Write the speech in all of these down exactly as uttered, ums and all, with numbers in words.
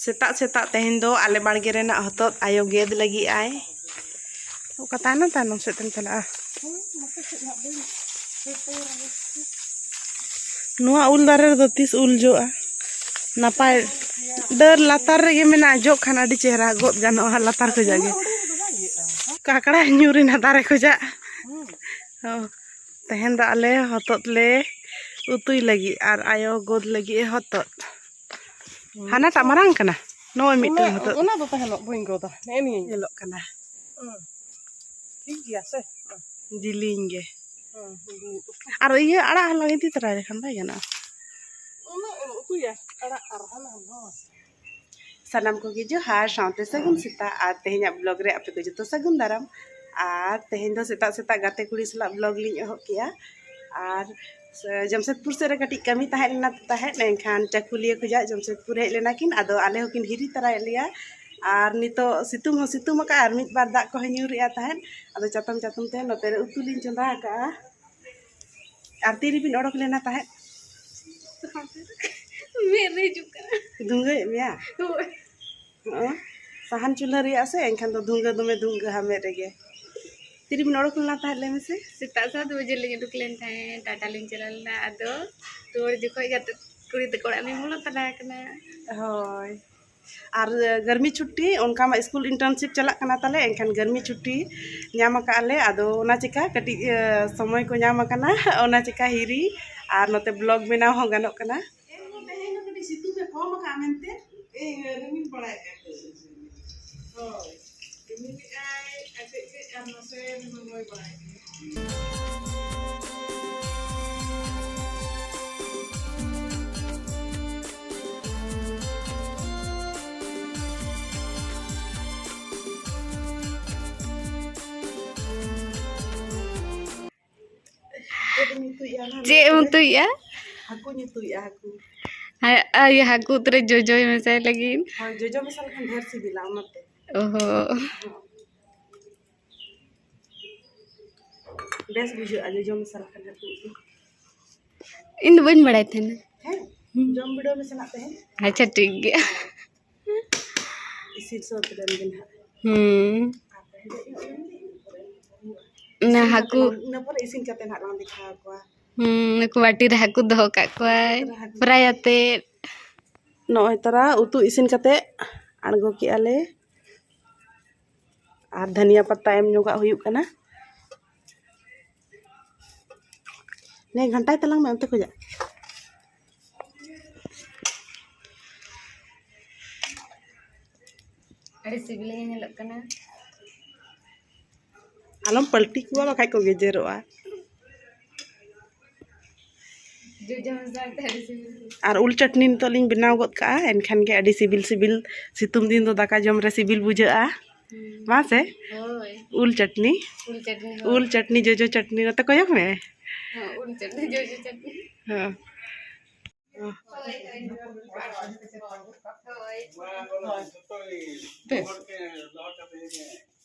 ᱥᱮᱛᱟᱜ ᱥᱮᱛᱟᱜ ᱛᱮᱦᱮᱧ ᱫᱚ ᱟᱞᱮ ᱵᱟᱲᱜᱮ ᱨᱮᱱᱟᱜ ᱦᱚᱛᱚᱫ ᱟᱭᱳ ᱜᱮᱫ ᱞᱟᱹᱜᱤᱫ ᱟᱭ᱾ ᱚᱠᱟ ᱛᱟᱭᱱᱚᱢ ᱛᱟᱭᱱᱚᱢ ᱥᱮᱫ ᱛᱮᱢ ᱪᱟᱞᱟᱜᱼᱟ? ᱱᱚᱣᱟ ᱩᱞ ᱫᱟᱨᱮ ᱨᱮᱫᱚ ᱛᱤᱥ ᱩᱞ ᱡᱚᱜᱼᱟ? ᱱᱟᱯᱟᱭ ᱰᱟᱹᱨ ᱞᱟᱛᱟᱨ ᱨᱮᱜᱮ ᱢᱮᱱᱟᱜᱼᱟ, ᱡᱚᱜ ᱠᱷᱟᱱ ᱟᱹᱰᱤ ᱪᱮᱦᱨᱟ ᱜᱚᱫ ᱜᱟᱱᱚᱜᱼᱟ ᱞᱟᱛᱟᱨ ᱠᱷᱚᱡᱟᱜ ᱜᱮ᱾ ᱠᱟᱠᱲᱟ ᱧᱩᱨ ᱮᱱᱟ ᱫᱟᱨᱮ ᱠᱷᱚᱡᱟᱜ᱾ ᱦᱚᱸ᱾ ᱛᱮᱦᱮᱧ ᱫᱚ ᱟᱞᱮ ᱦᱚᱛᱚᱫ ᱞᱮ ᱩᱛᱩᱭ ᱞᱟᱹᱜᱤᱫ ᱟᱨ ᱟᱭᱳ ᱜᱚᱫ ᱞᱟᱹᱜᱤᱫ ᱮ ᱦᱚᱛᱚᱫ᱾ ᱦᱟᱱᱟᱴᱟᱜ ᱢᱟᱨᱟᱝ ᱠᱟᱱᱟ, ᱱᱚᱜᱼᱚᱭ ᱢᱤᱫᱴᱟᱝ ᱚᱱᱟ, ᱦᱚᱛᱚᱫ᱾ ᱚᱱᱟ ᱫᱚ ᱛᱟᱦᱮᱱᱚᱜ ᱵᱟᱹᱧ ᱜᱚᱫᱟ, ᱱᱮᱜᱼᱮ ᱱᱤᱭᱟᱹᱧ᱾ ᱧᱮᱞᱚᱜ ᱠᱟᱱᱟ᱾ ᱦᱩᱸ᱾ ᱴᱷᱤᱠ ᱜᱮᱭᱟ ᱥᱮ? ᱦᱩᱸ᱾ ᱡᱤᱞᱤᱧ ᱜᱮ᱾ ᱦᱩᱸ, ᱦᱩᱸ, ᱦᱩᱸ᱾ ᱟᱨ ᱤᱭᱟᱹ ᱟᱲᱟᱜ ᱦᱚᱞᱚᱝ ᱤᱫᱤ ᱛᱚᱨᱟᱭ ᱞᱮᱠᱷᱟᱱ ᱵᱟᱭ ᱜᱟᱱᱚᱜᱼᱟ? ᱩᱱᱟᱹᱜ ᱮᱢ ᱩᱛᱩᱭᱟ ᱟᱲᱟᱜ ᱟᱨ ᱦᱟᱱᱟ ᱱᱚᱣᱟ᱾ ᱥᱟᱱᱟᱢ ᱠᱚᱜᱮ ᱡᱚᱦᱟᱨ, ᱥᱟᱶᱛᱮ ᱥᱟᱹᱜᱩᱱ ᱥᱮᱛᱟᱜ᱾ ᱟᱨ ᱛᱮᱦᱮᱧᱟᱜ ᱵᱞᱚᱜ ᱨᱮ ᱟᱯᱮ ᱠᱚ ᱡᱚᱛᱚ ᱥᱟᱹᱜᱩᱱ ᱫᱟᱨᱟᱢ᱾ ᱟᱨ ᱛᱮᱦᱮᱧ ᱫᱚ ᱥᱮᱛᱟᱜ ᱥᱮᱛᱟᱜ ᱜᱟᱛᱮ ᱠᱩᱲᱤ ᱥᱟᱞᱟᱜ ᱵᱞᱚᱜ ᱞᱤᱧ ᱮᱦᱚᱵ ᱠᱮᱜᱼᱟ᱾ ᱟᱨ ᱡᱟᱢᱥᱮᱫᱽᱯᱩᱨ ᱥᱮᱫ ᱨᱮ ᱠᱟᱹᱴᱤᱡ ᱠᱟᱹᱢᱤ ᱛᱟᱦᱮᱸ ᱞᱮᱱᱟ ᱛᱟᱦᱮᱸᱫ, ᱮᱱᱠᱷᱟᱱ ᱪᱟᱹᱠᱩᱞᱤᱭᱟᱹ ᱠᱷᱚᱱᱟᱜ ᱡᱟᱢᱥᱮᱫᱽᱯᱩᱨ ᱦᱮᱡ ᱞᱮᱱᱟ ᱠᱤᱱ᱾ ᱟᱫᱚ ᱟᱞᱮ ᱦᱚᱸᱠᱤᱱ ᱦᱤᱨᱤ ᱛᱟᱨᱟᱭᱮᱫ ᱞᱮᱭᱟ᱾ ᱟᱨ ᱱᱤᱛᱚᱜ ᱥᱤᱛᱩᱝ ᱦᱚᱸ ᱥᱤᱛᱩᱝ ᱟᱠᱟᱫᱼᱟ ᱟᱨ ᱢᱤᱫ ᱵᱟᱨ ᱫᱟᱜ ᱠᱚᱦᱚᱸ ᱧᱩᱨᱮᱜᱼᱟ ᱛᱟᱦᱮᱸᱫ᱾ ᱟᱫᱚ ᱪᱟᱛᱚᱢ ᱪᱟᱛᱚᱢ ᱛᱮ ᱱᱚᱛᱮ ᱨᱮ ᱩᱛᱩ ᱞᱤᱧ ᱪᱚᱸᱫᱟ ᱟᱠᱟᱫᱼᱟ᱾ ᱟᱨ ᱛᱤᱨᱮᱵᱤᱱ ᱚᱰᱚᱠ ᱞᱮᱱᱟ ᱛᱟᱦᱮᱸᱫ? ᱢᱮᱫ ᱨᱮ ᱦᱤᱡᱩᱜ ᱠᱟᱱᱟ᱾ ᱫᱷᱩᱸᱜᱟᱹᱭᱮᱫ ᱢᱮᱭᱟ? ᱦᱳᱭ᱾ ᱦᱚᱸ, ᱥᱟᱦᱟᱱ ᱪᱩᱞᱦᱟᱹ ᱨᱮᱭᱟᱜ ᱥᱮ, ᱮᱱᱠᱷᱟᱱ ᱫᱚ ᱫᱷᱩᱸᱜᱟᱹ ᱫᱚᱢᱮ ᱫᱷᱩᱸᱜᱟᱹ ᱦᱟᱢᱮᱫ ᱨᱮᱜᱮ᱾ ᱛᱤᱨᱮᱵᱤᱱ ᱚᱰᱚᱠ ᱞᱮᱱᱟ ᱛᱟᱦᱮᱸᱫ, ᱞᱟᱹᱭ ᱢᱮᱥᱮ? ᱥᱮᱛᱟᱜ ᱥᱟᱛ ᱵᱟᱡᱮ ᱞᱤᱧ ᱩᱰᱩᱠ ᱞᱮᱱ ᱛᱟᱦᱮᱸᱫ, ᱴᱟᱴᱟ ᱞᱤᱧ ᱪᱟᱞᱟᱣ ᱞᱮᱱᱟ, ᱟᱫᱚ ᱨᱩᱣᱟᱹᱲ ᱡᱚᱠᱷᱚᱡ ᱜᱟᱛᱮ ᱠᱩᱲᱤ ᱛᱟᱠᱚ ᱚᱲᱟᱜ ᱞᱤᱧ ᱵᱚᱞᱚ ᱛᱟᱨᱟ ᱟᱠᱟᱱᱟ᱾ ᱦᱳᱭ᱾ ᱟᱨ ᱜᱟᱨᱢᱤ ᱪᱷᱩᱴᱴᱤ, ᱚᱱᱠᱟ ᱢᱟ ᱥᱠᱩᱞ ᱤᱱᱴᱟᱨᱱᱥᱤᱯ ᱪᱟᱞᱟᱜ ᱠᱟᱱᱟ ᱛᱟᱞᱮ, ᱮᱱᱠᱷᱟᱱ ᱜᱟᱨᱢᱤ ᱪᱷᱩᱴᱴᱤ ᱧᱟᱢ ᱟᱠᱟᱫᱼᱟ ᱞᱮ᱾ ᱟᱫᱚ ᱚᱱᱟ ᱪᱤᱠᱟ ᱠᱟᱹᱴᱤᱡ, ᱮ, ᱥᱚᱢᱚᱭ ᱠᱚ ᱧᱟᱢ ᱟᱠᱟᱱᱟ, ᱚᱱᱟ ᱪᱤᱠᱟ ᱦᱤᱨᱤ ᱟᱨ ᱱᱚᱛᱮ ᱵᱞᱚᱜ ᱵᱮᱱᱟᱣ ᱦᱚᱸ ᱜᱟᱱᱚᱜ ᱠᱟᱱᱟ᱾ ᱮᱱᱦᱚᱸ ᱛᱮᱦᱮᱧ ᱫᱚ ᱠᱟᱹᱴᱤᱡ ᱥᱤᱛᱩᱝ ᱮ ᱠᱚᱢ ᱟᱠᱟᱫᱼᱟ ᱢᱮᱱᱛᱮ, ᱮᱭ, ᱨᱤᱢᱤᱞ ᱵᱟᱲᱟᱭᱮᱫ ᱠᱟᱱ ᱛᱟᱦᱮᱸ᱾ ᱦᱳᱭ, ᱨᱤᱢᱤᱞᱮᱫᱼᱟᱭ ᱟᱨ ᱠᱟᱹᱡ ᱠᱟᱹᱡ ᱟᱨ ᱱᱟᱥᱮ ᱨᱤᱢᱤᱞ ᱦᱚᱭ ᱵᱟᱲᱟᱭᱮᱫ ᱠᱟᱱᱟ᱾ ᱪᱮᱫ ᱮᱢ ᱩᱛᱩᱭᱮᱫᱼᱟ ᱱᱟᱦᱟᱜ? ᱪᱮᱫ ᱮᱢ ᱩᱛᱩᱭᱮᱫᱼᱟ? ᱦᱟᱹᱠᱩᱧ ᱩᱛᱩᱭᱮᱫᱼᱟ, ᱦᱟᱹᱠᱩ᱾ ᱦᱟ-, ᱤᱭᱟᱹ, ᱦᱟᱹᱠᱩ ᱩᱛᱩ ᱨᱮ ᱡᱚᱡᱚᱭ ᱢᱮᱥᱟᱭ ᱞᱟᱹᱜᱤᱫ᱾ ᱦᱳᱭ, ᱡᱚᱡᱚ ᱢᱮᱥᱟ ᱞᱮᱠᱷᱟᱱ ᱰᱷᱮᱨ ᱥᱤᱵᱤᱞᱟ, ᱚᱱᱟᱛᱮ᱾ ᱚ ᱦᱚᱸ᱾ ᱦᱚᱸ᱾ ᱵᱮᱥ ᱵᱩᱡᱷᱟᱹᱜᱼᱟ ᱡᱚᱡᱚ ᱢᱮᱥᱟ ᱞᱮᱠᱷᱟᱱ ᱦᱟᱹᱠᱩ ᱩᱛᱩ᱾ ᱤᱧ ᱫᱚ ᱵᱟᱹᱧ ᱵᱟᱲᱟᱭ ᱛᱟᱦᱮᱱᱟ᱾ ᱦᱮᱸ? ᱦᱩᱸ᱾ ᱡᱚᱢ ᱵᱤᱰᱟᱹᱣ ᱢᱮᱥᱮ ᱱᱟᱜ ᱛᱮᱦᱮᱧ᱾ ᱟᱪᱪᱷᱟ, ᱴᱷᱤᱠ ᱜᱮᱭᱟ᱾ ᱛᱤᱥ ᱦᱚᱸ ᱯᱞᱮᱱ ᱜᱮ ᱱᱟᱦᱟᱜ᱾ ᱦᱩᱸ᱾ ᱚᱱᱟ ᱤᱥᱤᱱ ᱠᱟᱛᱮ ᱦᱟᱹᱠᱩ ᱞᱟᱝ, ᱤᱱᱟᱹ ᱯᱚᱨᱮ ᱤᱥᱤᱱ ᱠᱟᱛᱮ ᱱᱟᱦᱟᱜ ᱞᱟᱝ ᱫᱮᱠᱷᱟᱣ ᱠᱚᱣᱟ᱾ ᱦᱩᱸ, ᱱᱩᱠᱩ ᱵᱟᱹᱴᱤ ᱨᱮ ᱦᱟᱹᱠᱩ ᱫᱚᱦᱚ ᱠᱟᱜ ᱠᱚᱣᱟᱭ, ᱵᱟᱹᱴᱤ ᱨᱮ ᱦᱟᱹᱠᱩ᱾ Fry ᱟᱛᱮᱫ᱾ ᱱᱚᱜᱼᱚᱭ ᱛᱟᱨᱟ ᱩᱛᱩ ᱤᱥᱤᱱ ᱠᱟᱛᱮ ᱟᱬᱜᱚ ᱠᱮᱜᱼᱟ ᱞᱮ᱾ ᱟᱨ ᱫᱷᱟᱹᱱᱤᱭᱟ ᱯᱟᱛᱟ ᱮᱢ ᱧᱚᱜᱟᱜ ᱦᱩᱭᱩᱜ ᱠᱟᱱᱟ᱾ ᱱᱮ ᱜᱷᱟᱱᱴᱟᱭ ᱛᱟᱞᱟᱝ ᱢᱮ ᱚᱱᱛᱮ ᱠᱷᱚᱡᱟᱜ᱾ ᱟᱹᱰᱤ ᱥᱤᱵᱤᱞ ᱜᱮ ᱧᱮᱞᱚᱜ ᱠᱟᱱᱟ᱾ ᱟᱞᱚᱢ ᱯᱟᱞᱴᱤ ᱠᱚᱣᱟ, ᱵᱟᱠᱷᱟᱡ ᱠᱚ ᱜᱮᱡᱮᱨᱚᱜᱼᱟ᱾ ᱡᱚᱡᱚ ᱢᱮᱥᱟ ᱛᱮ ᱟᱹᱰᱤ ᱥᱤᱵᱤᱞ᱾ ᱟᱨ ᱩᱞ ᱪᱟᱹᱴᱱᱤ ᱱᱤᱛᱚᱜ ᱞᱤᱧ ᱵᱮᱱᱟᱣ ᱜᱚᱫ ᱠᱟᱜᱼᱟ, ᱮᱱᱠᱷᱟᱱ ᱜᱮ ᱟᱹᱰᱤ ᱥᱤᱵᱤᱞ ᱥᱤᱵᱤᱞ, ᱥᱤᱛᱩᱝ ᱫᱤᱱ ᱫᱚ ᱫᱟᱠᱟ ᱡᱚᱢ ᱨᱮ ᱥᱤᱵᱤᱞ ᱵᱩᱡᱷᱟᱹᱜᱼᱟ᱾ ᱦᱩᱸ᱾ ᱵᱟᱝ ᱥᱮ? ᱦᱳᱭ᱾ ᱩᱞ ᱪᱟᱹᱴᱱᱤ᱾ ᱩᱞ ᱪᱟᱹᱴᱱᱤ, ᱦᱳᱭ᱾ ᱩᱞ ᱪᱟᱹᱴᱱᱤ, ᱡᱚᱡᱚ ᱪᱟᱹᱴᱱᱤ, ᱱᱚᱛᱮ ᱠᱚᱭᱚᱜ ᱢᱮ᱾ ᱦᱚᱸ, ᱩᱞ ᱪᱟᱹᱴᱱᱤ, ᱡᱚᱡᱚ ᱪᱟᱹᱴᱱᱤ᱾ ᱦᱚᱸ᱾ ᱦᱳᱭ, ᱦᱳᱭ, ᱦᱳᱭ᱾ ᱵᱮᱥ᱾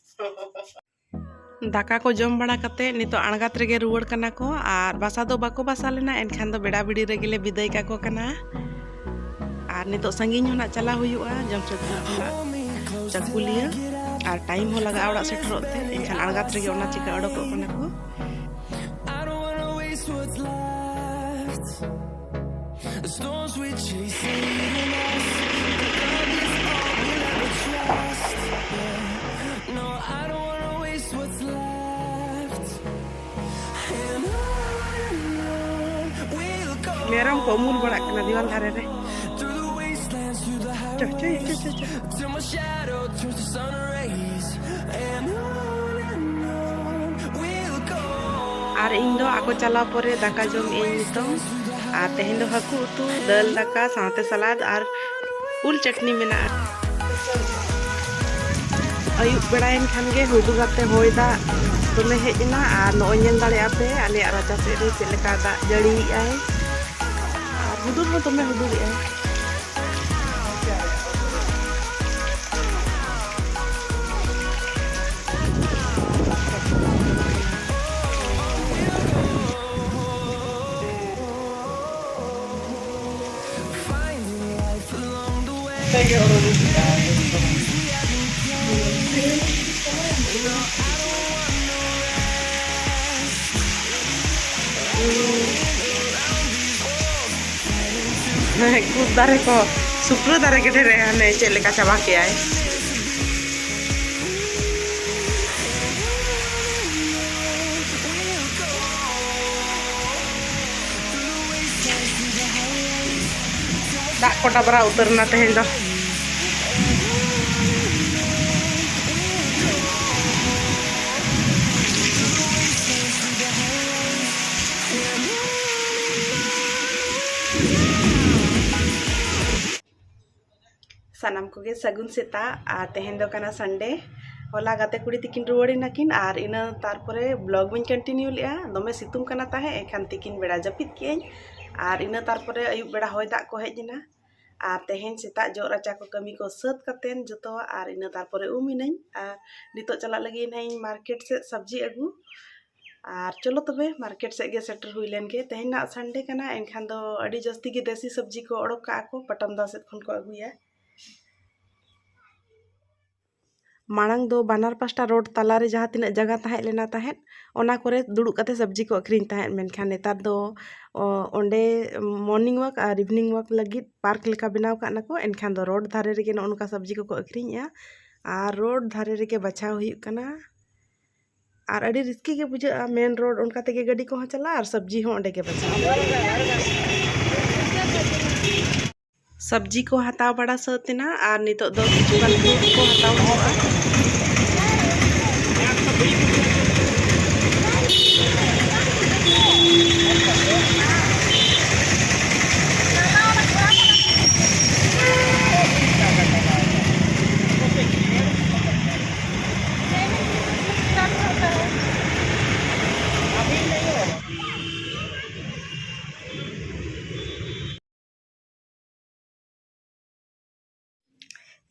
ᱫᱟᱠᱟ ᱠᱚ ᱡᱚᱢ ᱵᱟᱲᱟ ᱠᱟᱛᱮ ᱱᱤᱛᱚᱜ ᱟᱬᱜᱟᱛ ᱨᱮᱜᱮ ᱨᱩᱣᱟᱹᱲ ᱠᱟᱱᱟ ᱠᱚ, ᱟᱨ ᱵᱟᱥᱟ ᱫᱚ ᱵᱟᱠᱚ ᱵᱟᱥᱟ ᱞᱮᱱᱟ, ᱮᱱᱠᱷᱟᱱ ᱫᱚ ᱵᱮᱲᱟ ᱵᱤᱲᱤ ᱨᱮᱜᱮ ᱞᱮ ᱵᱤᱫᱟᱹᱭ ᱠᱟᱠᱚ ᱠᱟᱱᱟ᱾ ᱟᱨ ᱱᱤᱛᱚᱜ ᱥᱟᱺᱜᱤᱧ ᱦᱚᱸ ᱱᱟᱜ ᱪᱟᱞᱟᱣ ᱦᱩᱭᱩᱜᱼᱟ, ᱡᱟᱢᱥᱮᱫᱽᱯᱩᱨ ᱠᱷᱚᱱᱟᱜ ᱪᱟᱹᱠᱩᱞᱤᱭᱟᱹ, ᱟᱨ time ᱦᱚᱸ ᱞᱟᱜᱟᱜᱼᱟ ᱚᱲᱟᱜ ᱥᱮᱴᱮᱨᱚᱜ ᱛᱮ, ᱮᱱᱠᱷᱟᱱ ᱟᱬᱜᱟᱛ ᱨᱮᱜᱮ ᱚᱱᱟ ᱪᱤᱠᱟᱹ ᱚᱰᱚᱠᱚᱜ ᱠᱟᱱᱟ ᱠᱚ᱾ I don't wanna waste what's left. The storms we chase leading us. The love is all we'll ever trust. Yeah. No, I don't wanna waste what's left. And on and on we'll go. ᱢᱮᱨᱚᱢ ᱠᱚ ᱩᱢᱩᱞ ᱵᱟᱲᱟᱜ ᱠᱟᱱᱟ ᱫᱤᱣᱟᱱ ᱫᱷᱟᱨᱮ ᱨᱮ᱾ Through the wastelands, through the ᱪᱚ, ᱪᱚ, ᱪᱚ, ᱪᱚ, ᱪᱚ᱾ Till my shadow turns to sun rays. And on and on we'll go. ᱟᱨ ᱤᱧ ᱫᱚ ᱟᱠᱚ ᱪᱟᱞᱟᱣ ᱯᱚᱨᱮ ᱫᱟᱠᱟ ᱡᱚᱢ ᱤᱧ ᱱᱤᱛᱚᱝ᱾ ᱟᱨ ᱛᱮᱦᱮᱧ ᱫᱚ ᱦᱟᱹᱠᱩ ᱩᱛᱩ, ᱫᱟᱹᱞ ᱫᱟᱠᱟ ᱥᱟᱶᱛᱮ salad ᱟᱨ ᱩᱞ ᱪᱟᱹᱴᱱᱤ ᱢᱮᱱᱟᱜᱼᱟ᱾ ᱟᱹᱭᱩᱵ ᱵᱮᱲᱟᱭᱮᱱ ᱠᱷᱟᱱ ᱜᱮ ᱦᱩᱰᱩᱨ ᱟᱛᱮ ᱦᱚᱭ ᱫᱟᱜ ᱫᱚᱢᱮ ᱦᱮᱡ ᱮᱱᱟ᱾ ᱟᱨ ᱱᱚᱜᱼᱚᱭ ᱧᱮᱞ ᱫᱟᱲᱮᱭᱟᱜᱼᱟ ᱯᱮ ᱟᱞᱮᱭᱟᱜ ᱨᱟᱪᱟ ᱥᱮᱫ ᱨᱮ ᱪᱮᱫ ᱞᱮᱠᱟ ᱫᱟᱜ ᱡᱟᱹᱲᱤᱭᱮᱜᱼᱟᱭ᱾ ᱟᱨ ᱦᱩᱰᱩᱨ ᱦᱚᱸ ᱫᱚᱢᱮ ᱦᱩᱰᱩᱨᱮᱜᱼᱟᱭ᱾ ᱠᱩᱫ ᱫᱟᱨᱮ ᱠᱚ, ᱥᱩᱠᱨᱟᱹ ᱫᱟᱨᱮ ᱜᱮ ᱰᱷᱮᱨᱮ ᱦᱟᱱᱮ ᱪᱮᱫ ᱞᱮᱠᱟ ᱪᱟᱵᱟ ᱠᱮᱜᱼᱟᱭ᱾ ᱫᱟᱜ ᱠᱚ ᱰᱟᱵᱽᱨᱟ ᱩᱛᱟᱹᱨ ᱮᱱᱟ ᱛᱮᱦᱮᱧ ᱫᱚ᱾ ᱥᱟᱱᱟᱢ ᱠᱚᱜᱮ ᱥᱟᱹᱜᱩᱱ ᱥᱮᱛᱟᱜ᱾ ᱟᱨ ᱛᱮᱦᱮᱧ ᱫᱚ ᱠᱟᱱᱟ Sunday᱾ ᱦᱚᱞᱟ ᱜᱟᱛᱮ ᱠᱩᱲᱤ ᱛᱤᱠᱤᱱ ᱨᱩᱣᱟᱹᱲ ᱮᱱᱟᱠᱤᱱ, ᱟᱨ ᱤᱱᱟᱹ ᱛᱟᱨᱯᱚᱨᱮ vlog ᱵᱟᱹᱧ continue ᱞᱮᱜᱼᱟ, ᱫᱚᱢᱮ ᱥᱤᱛᱩᱝ ᱠᱟᱱᱟ ᱛᱟᱦᱮᱸᱫ᱾ ᱮᱱᱠᱷᱟᱱ ᱛᱤᱠᱤᱱ ᱵᱮᱲᱟ ᱡᱟᱹᱯᱤᱫ ᱠᱮᱜᱼᱟᱹᱧ, ᱟᱨ ᱤᱱᱟᱹ ᱛᱟᱨᱯᱚᱨᱮ ᱟᱹᱭᱩᱵ ᱵᱮᱲᱟ ᱦᱚᱭ ᱫᱟᱜ ᱠᱚ ᱦᱮᱡ ᱮᱱᱟ᱾ ᱟᱨ ᱛᱮᱦᱮᱧ ᱥᱮᱛᱟᱜ ᱡᱚᱜ ᱨᱟᱪᱟ ᱠᱚ ᱠᱟᱹᱢᱤ ᱠᱚ ᱥᱟᱹᱛ ᱠᱟᱛᱮᱱ ᱡᱚᱛᱚᱣᱟᱜ, ᱟᱨ ᱤᱱᱟᱹ ᱛᱟᱨᱯᱚᱨᱮ ᱩᱢ ᱮᱱᱟᱹᱧ᱾ ᱟᱨ ᱱᱤᱛᱚᱜ ᱪᱟᱞᱟᱜ ᱞᱟᱹᱜᱤᱫ ᱱᱟᱦᱟᱜ ᱤᱧ market ᱥᱮᱫ ᱥᱚᱵᱽᱡᱤ ᱟᱹᱜᱩ᱾ ᱟᱨ ᱪᱚᱞᱚ ᱛᱚᱵᱮ, market ᱥᱮᱫ ᱜᱮ ᱥᱮᱴᱮᱨ ᱦᱩᱭ ᱞᱮᱱ ᱜᱮ᱾ ᱛᱮᱦᱮᱧ ᱱᱟᱜ Sunday ᱠᱟᱱᱟ, ᱮᱱᱠᱷᱟᱱ ᱫᱚ ᱟᱹᱰᱤ ᱡᱟᱹᱥᱛᱤ ᱜᱮ ᱫᱮᱥᱤ ᱥᱚᱵᱽᱡᱤ ᱠᱚ ᱚᱰᱚᱠ ᱠᱟᱜᱼᱟ ᱠᱚ, ᱯᱟᱴᱟᱱᱫᱟ ᱥᱮᱫ ᱠᱷᱚᱱ ᱠᱚ ᱟᱹᱜᱩᱭᱟ᱾ ᱢᱟᱲᱟᱝ ᱫᱚ ᱵᱟᱱᱟᱨ ᱯᱟᱥᱴᱟ road ᱛᱟᱞᱟᱨᱮ ᱡᱟᱦᱟᱸ ᱛᱤᱱᱟᱹᱜ ᱡᱟᱭᱜᱟ ᱛᱟᱦᱮᱸ ᱞᱮᱱᱟ ᱛᱟᱦᱮᱸᱫ, ᱚᱱᱟ ᱠᱚᱨᱮ ᱫᱩᱲᱩᱵ ᱠᱟᱛᱮ ᱥᱚᱵᱽᱡᱤ ᱠᱚ ᱟᱹᱠᱷᱨᱤᱧ ᱛᱟᱦᱮᱸᱫ᱾ ᱢᱮᱱᱠᱷᱟᱱ ᱱᱮᱛᱟᱨ ᱫᱚ, ᱚ, ᱚᱸᱰᱮ morning walk ᱟᱨ evening walk ᱞᱟᱹᱜᱤᱫ park ᱞᱮᱠᱟ ᱵᱮᱱᱟᱣ ᱠᱟᱜ ᱱᱟᱠᱚ, ᱮᱱᱠᱷᱟᱱ ᱫᱚ road ᱫᱷᱟᱨᱮ ᱨᱮᱜᱮ ᱱᱚᱜᱼᱚ ᱱᱚᱝᱠᱟ ᱥᱚᱵᱽᱡᱤ ᱠᱚᱠᱚ ᱟᱹᱠᱷᱨᱤᱧᱮᱜᱼᱟ᱾ ᱟᱨ road ᱫᱷᱟᱨᱮ ᱨᱮᱜᱮ ᱵᱟᱪᱷᱟᱣ ᱦᱩᱭᱩᱜ ᱠᱟᱱᱟ᱾ ᱟᱨ ᱟᱹᱰᱤ ᱨᱟᱹᱥᱠᱟᱹ ᱜᱮ ᱵᱩᱡᱷᱟᱹᱜᱼᱟ, main road ᱚᱱᱠᱟ ᱛᱮᱜᱮ ᱜᱟᱹᱰᱤ ᱠᱚᱦᱚᱸ ᱪᱟᱞᱟᱜᱼᱟ ᱟᱨ ᱥᱚᱵᱽᱡᱤ ᱦᱚᱸ ᱚᱸᱰᱮ ᱜᱮ ᱵᱟᱪᱷᱟᱣ᱾ ᱥᱚᱵᱽᱡᱤ ᱠᱚ ᱦᱟᱛᱟᱣ ᱵᱟᱲᱟ ᱥᱟᱹᱛ ᱮᱱᱟ, ᱟᱨ ᱱᱤᱛᱚᱜ ᱫᱚ ᱠᱤᱪᱷᱩ ᱜᱟᱱ fruit ᱠᱚ ᱦᱟᱛᱟᱣ ᱦᱩᱭᱩᱜᱼᱟ᱾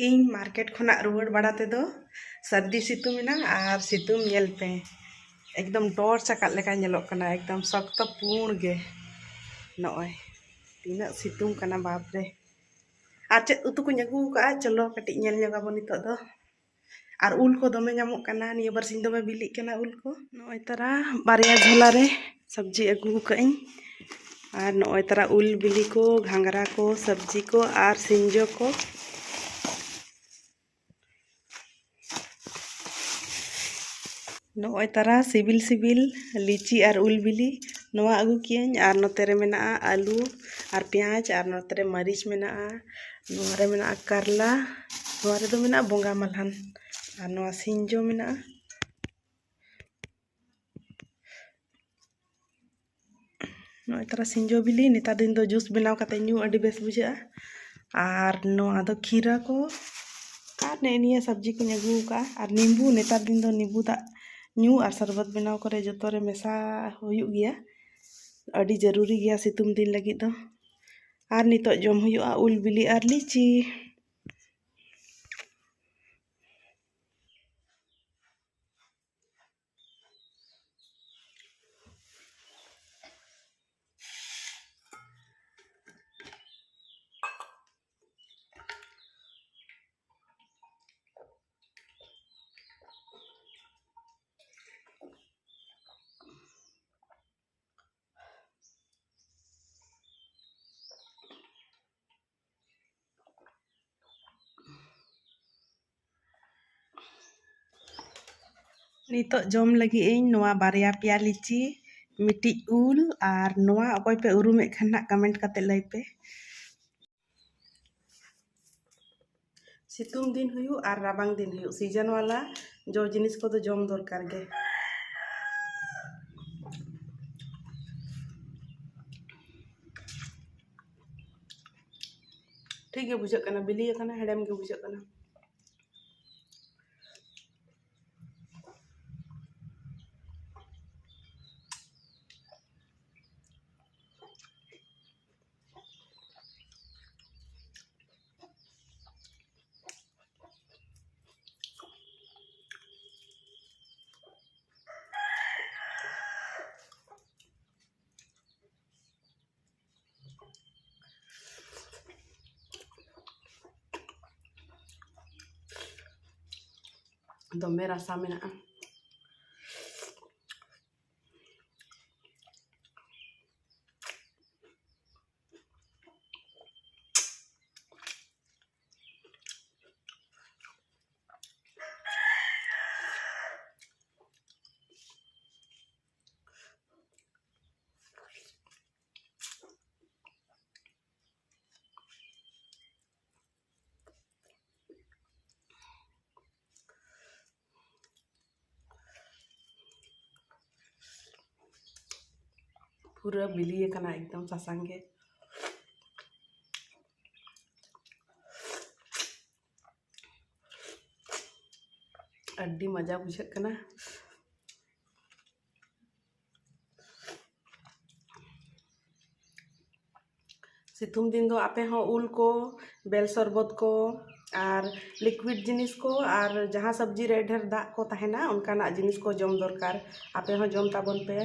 ᱤᱧ market ᱠᱷᱚᱱᱟᱜ ᱨᱩᱣᱟᱹᱲ ᱵᱟᱲᱟ ᱛᱮᱫᱚ ᱥᱟᱹᱨᱫᱤ ᱥᱤᱛᱩᱝ ᱮᱱᱟ, ᱟᱨ ᱥᱤᱛᱩᱝ ᱧᱮᱞ ᱯᱮ, ᱮᱠᱫᱚᱢ torch ᱟᱠᱟᱫ ᱞᱮᱠᱟ ᱧᱮᱞᱚᱜ ᱠᱟᱱᱟ, ᱮᱠᱫᱚᱢ ᱥᱚᱠᱛᱚ ᱯᱩᱸᱲ ᱜᱮ᱾ ᱱᱚᱜᱼᱚᱭ ᱛᱤᱱᱟᱹᱜ ᱥᱤᱛᱩᱝ ᱠᱟᱱᱟ, ᱵᱟᱯ ᱨᱮ᱾ ᱟᱨ ᱪᱮᱫ ᱩᱛᱩ ᱠᱚᱧ ᱟᱹᱜᱩ ᱟᱠᱟᱫᱼᱟ, ᱪᱚᱞᱚ ᱠᱟᱹᱴᱤᱡ ᱧᱮᱞ ᱧᱚᱜ ᱟᱵᱚᱱ ᱱᱤᱛᱚᱜ ᱫᱚ᱾ ᱟᱨ ᱩᱞ ᱠᱚ ᱫᱚᱢᱮ ᱧᱟᱢᱚᱜ ᱠᱟᱱᱟ, ᱱᱤᱭᱟᱹ ᱵᱟᱨᱥᱤᱧ ᱫᱚᱢᱮ ᱵᱤᱞᱤᱜ ᱠᱟᱱᱟ ᱩᱞ ᱠᱚ᱾ ᱱᱚᱜᱼᱚᱭ ᱛᱟᱨᱟ ᱵᱟᱨᱭᱟ ᱡᱷᱚᱞᱟ ᱨᱮ ᱥᱚᱵᱽᱡᱤ ᱟᱹᱜᱩ ᱟᱠᱟᱫ ᱟᱹᱧ᱾ ᱟᱨ ᱱᱚᱜᱼᱚᱭ ᱛᱟᱨᱟ ᱩᱞ ᱵᱤᱞᱤ ᱠᱚ, ᱜᱷᱟᱸᱜᱽᱨᱟ ᱠᱚ, ᱥᱚᱵᱽᱡᱤ ᱠᱚ ᱟᱨ ᱥᱤᱸᱡᱚ ᱠᱚ᱾ ᱱᱚᱜᱼᱚᱭ ᱛᱟᱨᱟ ᱥᱤᱵᱤᱞ ᱥᱤᱵᱤᱞ ᱞᱤᱪᱤ ᱟᱨ ᱩᱞ ᱵᱤᱞᱤ᱾ ᱱᱚᱣᱟ ᱟᱹᱜᱩ ᱠᱮᱜᱼᱟᱹᱧ ᱟᱨ ᱱᱚᱛᱮ ᱨᱮ ᱢᱮᱱᱟᱜᱼᱟ ᱟᱹᱞᱩ ᱟᱨ ᱯᱮᱸᱭᱟᱡᱽ ᱟᱨ ᱱᱚᱛᱮ ᱨᱮ ᱢᱟᱹᱨᱤᱪ ᱢᱮᱱᱟᱜᱼᱟ᱾ ᱱᱚᱣᱟ ᱨᱮ ᱢᱮᱱᱟᱜᱼᱟ ᱠᱟᱨᱞᱟ, ᱱᱚᱣᱟ ᱨᱮᱫᱚ ᱢᱮᱱᱟᱜᱼᱟ ᱵᱚᱸᱜᱟ ᱢᱟᱞᱦᱟᱱ ᱟᱨ ᱱᱚᱣᱟ ᱥᱤᱸᱡᱚ ᱢᱮᱱᱟᱜᱼᱟ᱾ ᱱᱚᱜᱼᱚᱭ ᱛᱟᱨᱟ ᱥᱤᱸᱡᱚ ᱵᱤᱞᱤ, ᱱᱮᱛᱟᱨ ᱫᱤᱱ ᱫᱚ ᱡᱩᱥ ᱵᱮᱱᱟᱣ ᱠᱟᱛᱮ ᱧᱩ ᱟᱹᱰᱤ ᱵᱮᱥ ᱵᱩᱡᱷᱟᱹᱜᱼᱟ᱾ ᱟᱨ ᱱᱚᱣᱟ ᱫᱚ ᱠᱷᱤᱨᱟ ᱠᱚ ᱟᱨ ᱱᱮᱜᱼᱮ ᱱᱤᱭᱟᱹ ᱥᱚᱵᱽᱡᱤ ᱠᱚᱧ ᱟᱹᱜᱩ ᱟᱠᱟᱫᱼᱟ᱾ ᱟᱨ ᱱᱤᱢᱵᱩ, ᱱᱮᱛᱟᱨ ᱫᱤᱱ ᱫᱚ ᱱᱤᱢᱵᱩ ᱫᱟᱜ ᱧᱩ ᱟᱨ ᱥᱚᱨᱵᱚᱛ ᱵᱮᱱᱟᱣ ᱠᱚᱨᱮ ᱡᱚᱛᱚ ᱨᱮ ᱢᱮᱥᱟ ᱦᱩᱭᱩᱜ ᱜᱮᱭᱟ, ᱟᱹᱰᱤ ᱡᱟᱹᱨᱩᱨᱤ ᱜᱮᱭᱟ ᱥᱤᱛᱩᱝ ᱫᱤᱱ ᱞᱟᱹᱜᱤᱫ ᱫᱚ᱾ ᱟᱨ ᱱᱤᱛᱚᱜ ᱡᱚᱢ ᱦᱩᱭᱩᱜᱼᱟ ᱩᱞ ᱵᱤᱞᱤ ᱟᱨ ᱞᱤᱪᱤ᱾ ᱱᱤᱛᱚᱜ ᱡᱚᱢ ᱞᱟᱹᱜᱤᱫ ᱤᱧ ᱱᱚᱣᱟ ᱵᱟᱨᱭᱟ ᱯᱮᱭᱟ ᱞᱤᱪᱤ, ᱢᱤᱫᱴᱤᱡ ᱩᱞ, ᱟᱨ ᱱᱚᱣᱟ ᱚᱠᱚᱭ ᱯᱮ ᱩᱨᱩᱢᱮᱫ ᱠᱷᱟᱱ ᱱᱟᱜ comment ᱠᱟᱛᱮ ᱞᱟᱹᱭ ᱯᱮ᱾ ᱥᱤᱛᱩᱝ ᱫᱤᱱ ᱦᱩᱭᱩᱜ ᱟᱨ ᱨᱟᱵᱟᱝ ᱫᱤᱱ ᱦᱩᱭᱩᱜ, season ᱣᱟᱞᱟ ᱡᱚ ᱡᱤᱱᱤᱥ ᱠᱚᱫᱚ ᱡᱚᱢ ᱫᱚᱨᱠᱟᱨ ᱜᱮ᱾ ᱴᱷᱤᱠ ᱜᱮ ᱵᱩᱡᱷᱟᱹᱜ ᱠᱟᱱᱟ, ᱵᱤᱞᱤ ᱟᱠᱟᱱᱟ, ᱦᱮᱲᱮᱢ ᱜᱮ ᱵᱩᱡᱷᱟᱹᱜ ᱠᱟᱱᱟ᱾ ᱫᱚᱢᱮ ᱨᱟᱥᱟ ᱢᱮᱱᱟᱜᱼᱟ᱾ ᱯᱩᱨᱟᱹ ᱵᱤᱞᱤ ᱟᱠᱟᱱᱟ ᱮᱠᱫᱚᱢ ᱥᱟᱥᱟᱝ ᱜᱮ᱾ ᱟᱹᱰᱤ ᱢᱚᱡᱟ ᱵᱩᱡᱷᱟᱹᱜ ᱠᱟᱱᱟ᱾ ᱥᱤᱛᱩᱝ ᱫᱤᱱ ᱫᱚ ᱟᱯᱮ ᱦᱚᱸ ᱩᱞ ᱠᱚ, ᱵᱮᱞ ᱥᱚᱨᱵᱚᱛ ᱠᱚ, ᱟᱨ ᱞᱤᱠᱩᱭᱤᱰ ᱡᱤᱱᱤᱥ ᱠᱚ, ᱟᱨ ᱡᱟᱦᱟᱸ ᱥᱚᱵᱽᱡᱤ ᱨᱮ ᱰᱷᱮᱨ ᱫᱟᱜ ᱠᱚ ᱛᱟᱦᱮᱱᱟ, ᱚᱱᱠᱟᱱᱟᱜ ᱡᱤᱱᱤᱥ ᱠᱚ ᱡᱚᱢ ᱫᱚᱨᱠᱟᱨ᱾ ᱟᱯᱮ ᱦᱚᱸ ᱡᱚᱢ ᱛᱟᱵᱚᱱ ᱯᱮ᱾